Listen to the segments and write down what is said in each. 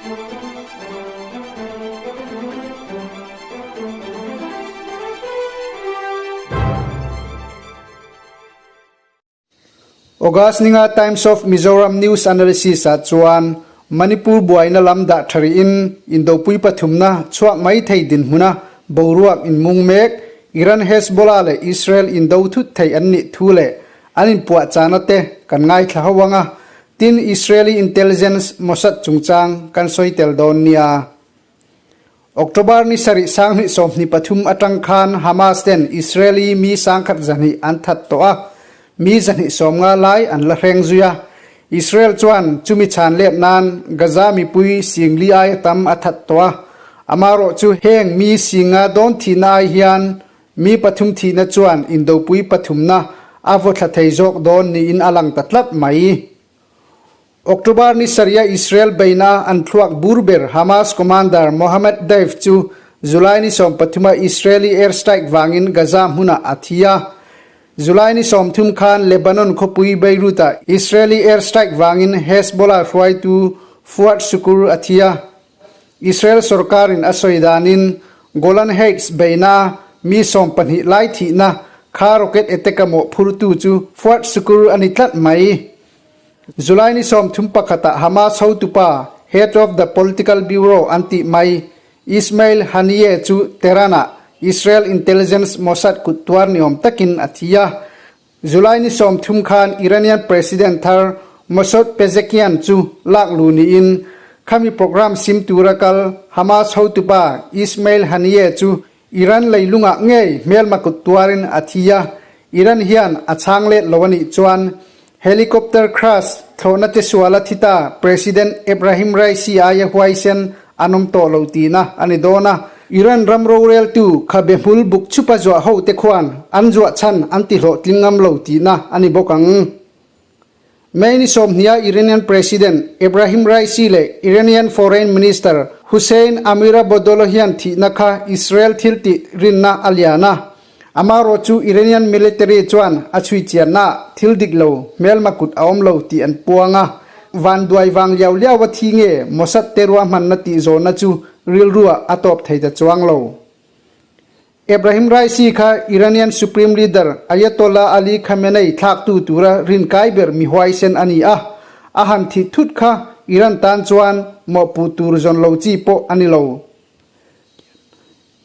August ninga Times of Mizoram News Analysis ah chuan Manipur buaina lam dah tha rihin indopui pathumna chhuak mai thei dinhmuna boruak inmung mek Iran Hezbollah leh Israel indo thut thei an nih thu leh an inpuahchahna te kan ngaithla ho ang a, tin Israeli intelligence Mossad chungchang kan sawi tel dawn nia. October ni sarih sanghnih 23 atang khan Hamas ten Israeli mi sangkhat zahnih an that tawh a, mi zahnih 50 lai an la hreng zui a. Israel chuan chumi chhan let nan Gaza mipui singli aia tam a that tawh a. Amarawh chu heng mi singa dawn thihna ai hian mi pathum thihna chuan indopui pathumna a vaw thla thei zawk dawn niin a lang ta tlat mai. October ni sarih-a Israel beihna an thluak bur ber Hamas commander Mohammed Deif chu July ni 13-a Israeli airstrike vangin Gaza hmunah a thi a. July ni 30 khan Lebanon khawpui Beirut-ah Israeli airstrike vangin Hezbollah hruaitu Fuad Shukr a thi a. Israel sorkarin a sawi danin Golan Heights beihna mi 12 lai thihna kha rocket attack-a mawhphurtu chu Fuad Shukr a ni tlat mai. July ni 31 ah Hamas hotupa, Head of the Political Bureau an tih mai, Ismail Haniyeh chu Tehran-ah Israel intelligence Mossad kut tuar ni awm takin a thi a. July ni 30 khan Iranian President thar Masoud Pezeshkian chu lak lu niin khami program sim tura kal Hamas hotupa Ismail Haniyeh chu Iran leilungah ngei hmelma kut tuarin a thi a, Iran hian a chhang let lo a nih chuan helicopter crash thlawhna che sual a thi ta President Ebrahim Raisi aia huaisen an awm tawh lo tihna a ni dawn a. Iran ram roreltu kha behmul buk chhupa zuah ho te khuan an zuah chhan an ti hlawhtling ngam lo tihna a ni bawk ang. May ni 20-a Iranian President Ebrahim Raisi leh Iranian Foreign Minister Hossein Amirabdollahian thihna kha Israel thil tih rinna a lian a. Amarawh chu Iranian military chuan a chhui chiannaah thil dik lo hmelma kut a awm lo tih an puang a. Van duai vang liau liaua thi nge Mossad te ruahmanna tih zawnna chu rilruah a tawp thei ta chuang lo. Ebrahim Raisi kha Iranian Supreme Leader Ayatollah Ali Khamenei thlaktu tura rinkai ber mi huaisen a ni a, a han thih thut kha Iran tan chuan mawhpuh tur zawn lo chi pawh a ni lo.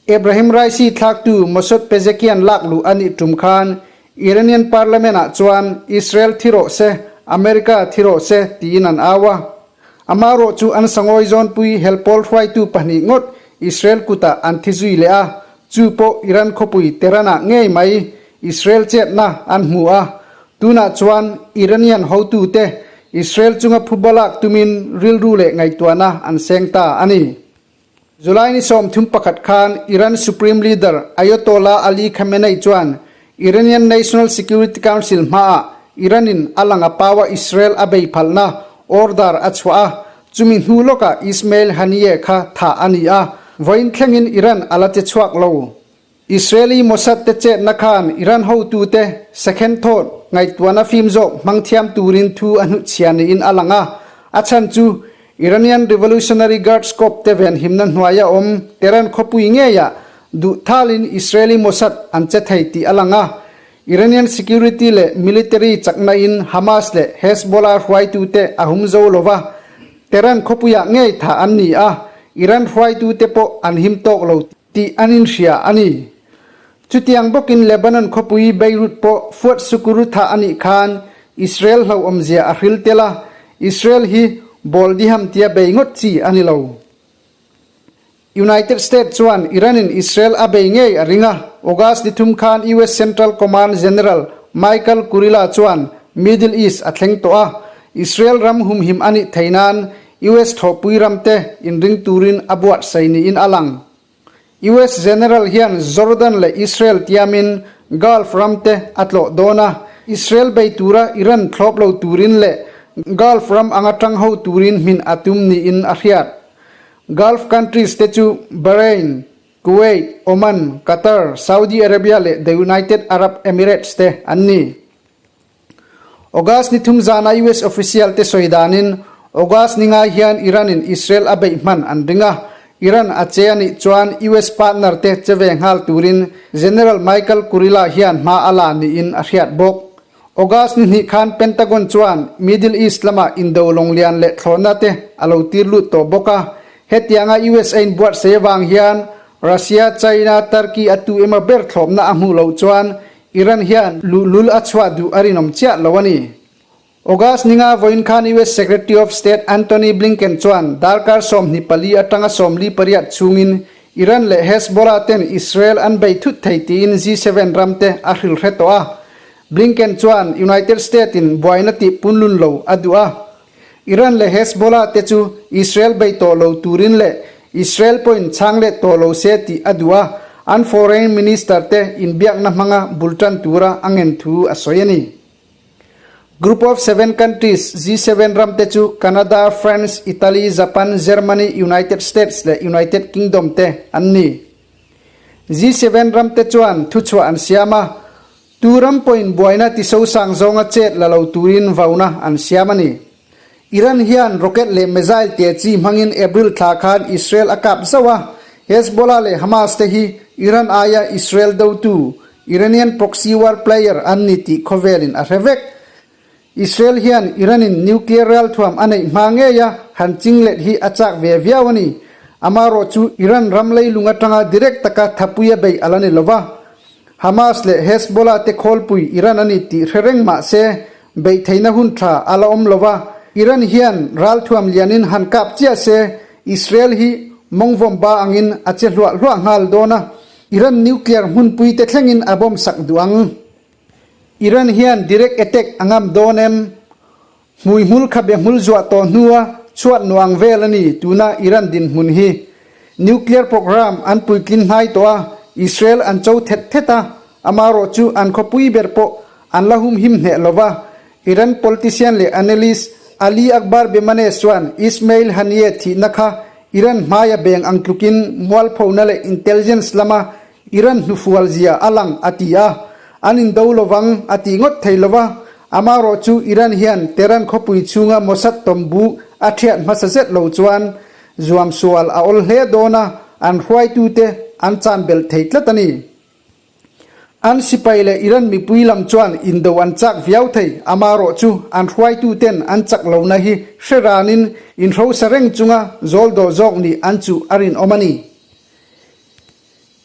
Ebrahim Raisi thlaktu Masoud Pezeshkian lak luh a nih tum khan Iranian Parliament-ah chuan Israel thi rawh se, America thi rawh se tiin an au a. Amarawh chu an sangawi zawnpui helpawl hruaitu pahnih ngawt Israel kutah an thi zui leh a, chu pawh Iran khawpui Tehran-ah ngei mai Israel chetna an hmu a. Tunah chuan Iranian hotute Israel chunga phuba lak tumin rilru leh ngaihtuahna an seng ta a ni. July ni 31 khan Iran Supreme Leader Ayatollah Ali Khamenei chuan Iranian National Security Council hmaah Iran-in a lang a paua Israel a bei phalna order a chhuah a, chumi hnu lawkah Ismail Haniyeh kha thah a ni a, vawiin thlengin Iran a la che chhuak lo. Israeli Mossad te chetna khan Iran hotute second thought ngaihtuahna fim zawk hmang thiam turin thu a hnuchhia niin a lang a, a chhan chu Iranian Revolutionary Guards Corps te venhimna hnuaia awm Tehran khawpui ngeiah duh thalin Israeli Mossad an che thei tih a lang a, Iranian security leh military chakna in Hamas leh Hezbollah hruaitute a hum zo lo va, Tehran khawpuiah ngei thah an ni a, Iran hruaitute pawh an him tawk lo tih an inhria a ni. Chutiang bawkin Lebanon khawpui Beirut pawh Fuad Sukuru thah a nih khan Israel hlauhawmzia a hril tel a, Israel hi ball diham tia bei ngawt chi a ni lo. United States chuan Iran-in Israel a bei ngei a ring a, August ni thum khan US Central Command General Michael Kurilla chuan Middle East a thleng tawh a, Israel ram humhim a nih theih nan US thawhpui ramte inring turin a buatsaih niin a lang. US General hian Jordan leh Israel tiamin Gulf ramte a tlawh dawn a, Israel bei tura Iran thlawp lo turin leh Gulf ram anga tang ho turin hmin a tum niin a hriat. Gulf countries te chu Bahrain, Kuwait, Oman, Qatar, Saudi Arabia leh the United Arab Emirates te an ni. August ni thum zana US official te sawi danin August ni ngai hian Iran-in Israel a beih hman an ring a, Iran a che a nih chuan US partner te che ve nghal turin General Michael Kurilla hian hma a la niin a hriat bawk. August ni hnih khan Pentagon chuan Middle East lama indo lawng lian leh thlawhna te a lo tir lut tawh bawk a. Hetianga USA in buatsaih avang hian Russia, China, Turkey a tu emaw ber thlawpna a hmuh loh chuan Iran hian luhlul a chhuah duh a rinawm chiah lo a ni. August ninga vawiin khan US Secretary of State Antony Blinken chuan darkar 24 atanga 48 chhungin Iran leh Hezbollah ten Israel an bei thut thei tiin G7 ram te a hrilh hre tawh a. Blinken chuan United States in buaina tih punlun lo a duh a. Iran leh Hezbollah te chu Israel bei tawh lo turin leh Israel pawhin chhang let tawh lo se tih a duh a, an Foreign Minister te inbiakna hmanga bul tan tura a ngen thu a sawi a ni. Group of Seven Countries, G7, ram te chu Canada, France, Italy, Japan, Germany, United States leh United Kingdom te an ni. G7 ram te chuan thuchhuah an siam a, tu ram pawhin buaina tisosang zawnga chet la lo turin vauna an siam a ni. Iran hian rocket leh missile te chi hmangin April thla khan Israel a kap zauh a, Hezbollah leh Hamas te hi Iran aia Israel dotu, Iranian proxy war player an ni tih khawvelin a hre vek. Israel hian Iran-in nuclear ralthuam a neih hma ngeia han chinglet hi a chak ve viau a ni. Amarawh chu Iran ram leilung atanga direct taka thapui a bei a la ni lova. Hamas leh Hezbollah te khawlpui Iran a ni tih hre reng mah se, beih theihna hun tha a la awm lova. Iran hian ralthuam lianin han kap chiah se, Israel hi mawngvawm ba angin a che hluah hluah nghal dawn a. Iran nuclear hmunpui te thlengin a bomb sak duh ang. Iran hian direct attack a ngam dawn em? Hmuihmul kha be hmul zuah tawh hnua chhuat nuang vel a ni tuna Iran dinhmun hi. Nuclear program an puitlin hnai tawh a, Israel an cho thet thet a, amarawh chu an khawpui ber pawh an la humhim hneh lo va. Iran politician leh analyst Ali Akbar Bemanesh chuan Ismail Haniyeh thihna kha Iran hmaia beng ang tlukin mualphona leh intelligence lama Iran hnufual zia a lang a ti a, an indo lovang a tih ngawt thei lova, amarawh chu Iran hian Tehran khawpui chhunga Mossad tawmbu a thiat hmasa zet lo chuan zuam sual a awl hle dawn a, an hruaitute an chan belh thei tlat a ni. An sipai leh Iran mipui lam chuan indo an chak viau thei, amarawh chu an hruaituten an chak lohna hi hre ranin inhrosa reng chunga zawl dawh zawk nih an chuh a rinawm a ni.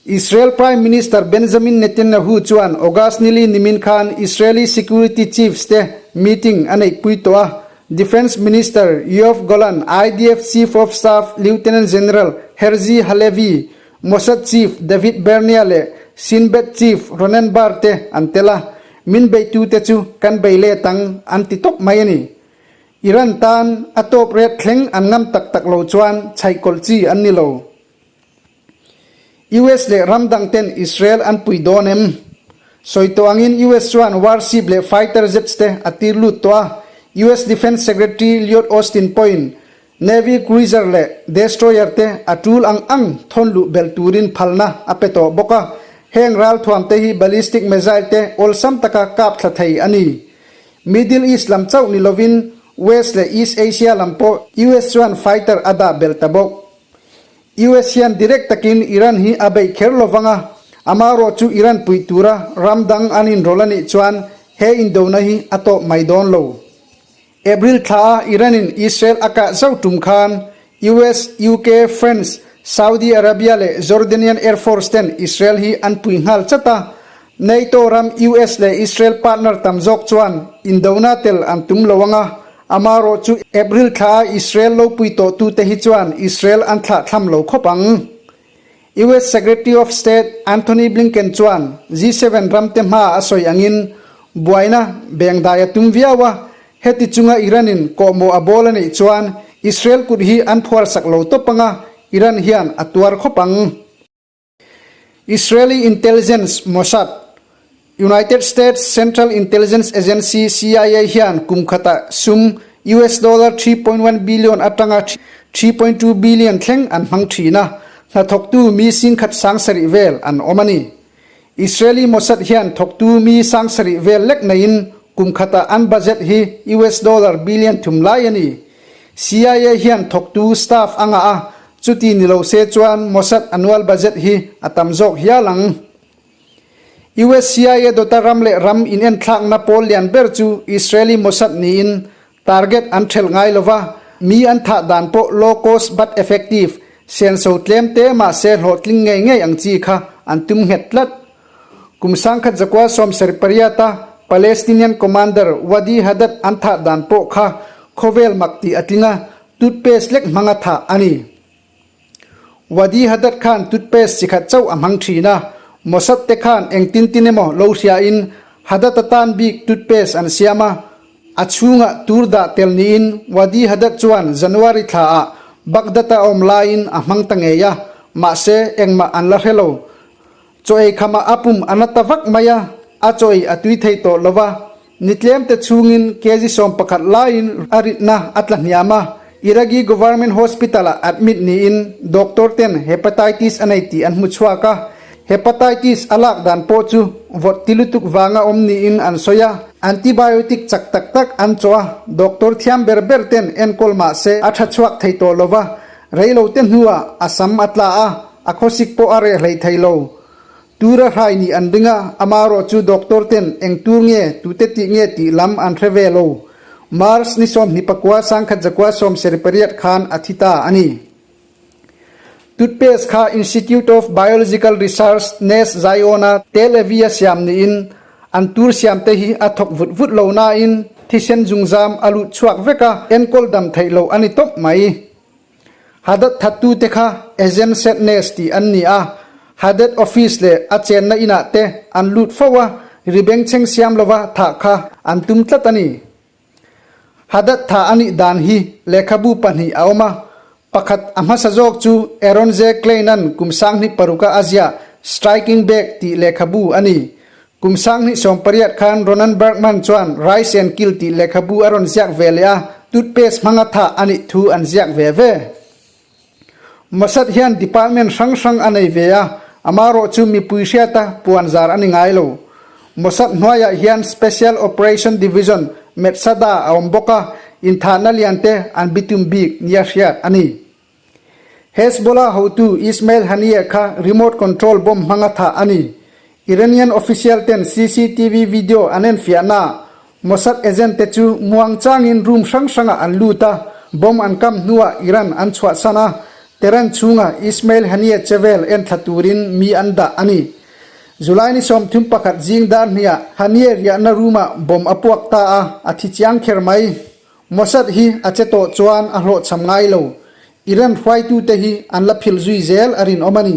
Israel Prime Minister Benjamin Netanyahu chuan August nili nimin khan Israeli security chiefs te meeting a neihpui tawh a, Defence Minister Yoav Golan, IDF Chief of Staff Lieutenant General Herzi Halevi, Mossad Chief David Barnea leh Shin Bet Chief Ronen Bar te an tel a, min beihtute chu kan bei let ang an ti tawp mai a ni. Iran tan a tawp ret thleng an ngam tak tak lo chuan chhaihkawlh chi an ni lo. US leh ram dang ten Israel an pui dawn em? Sawi tawh angin US chuan warship leh fighter jets te a tir lut tawh a, US Defence Secretary Lloyd Austin pawhin Navy cruiser leh destroyer te a tul ang ang thawn luh belh turin phalna a pe tawh bawk a, heng ralthuam te hi ballistic missile te awlsam taka kap thla thei a ni. Middle East lam chauh ni lovin West leh East Asia lam pawh US chuan fighter a dah belh ta bawk. US hian direct takin Iran hi a beih kher lo vang a, amarawh chu Iran puih tura ram dang an inrawlh a nih chuan he indona hi a tawp mai dawn lo. April thla a Iran-in Israel a kah zauh tum khan US, UK, France, Saudi Arabia leh Jordanian Air Force ten Israel hi an pui nghal chat a, NATO ram US leh Israel partner tam zawk chuan indona tel an tum lo ang a, Amarawh chu April thla a Israel lo pui tawh tute hi chuan Israel an thlah thlam lo khawp ang. US Secretary of State Antony Blinken chuan G7 ramte hma a sawi angin buaina bengdai a tum viau a, heti chunga Iran-in kawhmawh a bawl a nih chuan Israel kut hi an phuarsak lo tawp ang a, Iran hian a tuar khawp ang. Israeli intelligence Mossad, United States Central Intelligence Agency, CIA, hian kum khatah sum US dollar 3.1 billion atanga 3.2 billion thleng an hmang thin a, hnathawktu mi singkhat 7000 vel an awm a ni. Israeli Mossad hian thawktu mi 7000 vel lek neiin kum khatah an budget hi US dollar billion thum lai a ni. CIA hian thawktu staff a ngah a, chuti ni lo se chuan Mossad annual budget hi a tam zawk hial ang. US CIA dawta ram leh ram inenthlakna pawl lian ber chu Israeli Mossad niin target an thelh ngai lo va, mi an thah dan pawh low cost but effective, senso tlem te mahse hlawhtling ngei ngei ang chi kha an tum nghet tlat. Kum 1978 a Palestinian commander Wadi Haddad an thah dan pawh kha khawvel mak tih a tling a, toothpaste lek hmanga thah a ni. Wadi Haddad khan toothpaste chi khat chauh a hmang thin a, Mossad te khan engtin tin emaw lo hriain Haddad atan bik toothpaste an siam a, a chhungah tur dah tel niin Wadi Haddad chuan January thlaah Baghdad-a awm laiin a hmang ta ngei a, mahse engmah an la hre lo. Chaw ei khamah a pum a na ta vak mai a, a chaw ei a tui thei tawh lo va. Ni tlemte chhungin kg 11 laiin a ritna a tla hniam a, Iraqi Government Hospital-ah admit niin doctor ten hepatitis a nei tih an hmu chhuak a. Hepatitis a lak dan pawh chu vawt ti lutuk vanga awm niin an sawi a, antibiotic chak tak tak an chaw a, doctor thiam ber ber ten enkawl mah se a tha chhuak thei tawh lo va, Reilote hnuah a sam a tla a, a khawsik pawh a reh hlei thei lo. Tur a hrai nih an ring a, amarawh chu doctor ten eng tur nge, tute tih nge tih lam an hre ve lo. March ni 24 1978 khan a thi ta a ni. Toothpaste kha Institute of Biological Research Nes Zion-a Tel Aviv-a siam niin an tur siamte hi a thawk vut vut lo nain thisen zungzam a lut chhuak vek a, enkawl dam theih loh a ni tawp mai. Hadad thattute kha Agent Sadness tih an ni a, Hadad office leh a chenna inah te an lut fo a, ri bengchheng siam lova thah kha an tum tlat a ni. Hadad thah a nih dan hi lehkhabu pahnih a awm a, pakhat a hmasa zawk chu Aaron J. Klein-a'n kum 2006-a a ziah Striking Back tih lehkhabu a ni. Kum 2018 khan Ronan Bergman chuan Rise and Kill tih lehkhabu a rawn ziak ve leh a, toothpaste hmanga thah a nih thu an ziak ve ve. Mossad hian department hrang hrang a nei ve a, amarawh chu mipui hriata puan zar a ni ngai lo. Mossad hnuaiah hian Special Operation Division, Metsada, a awm bawk a, inthahna lian te an bitum bik nia hriat a ni. Hezbollah hotu Ismail Haniyeh kha remote control bomb hmanga thah a ni. Iranian official ten CCTV video an enfiahnaah Mossad agent te chu muang changin room hrang hrangah an lut a, bomb an kam hnuah Iran an chhuahsan a, Tehran chhunga Ismail Haniyeh chevel enthla turin mi an dah a ni. July ni 31 zing dar hniah Haniyeh riahna room-ah bomb a puak ta a, a thi chiang kher mai. Mossad hi a che tawh chuan a hlawhchham ngai lo. Iran hruaitute hi an la phil zui zel a rinawm a ni.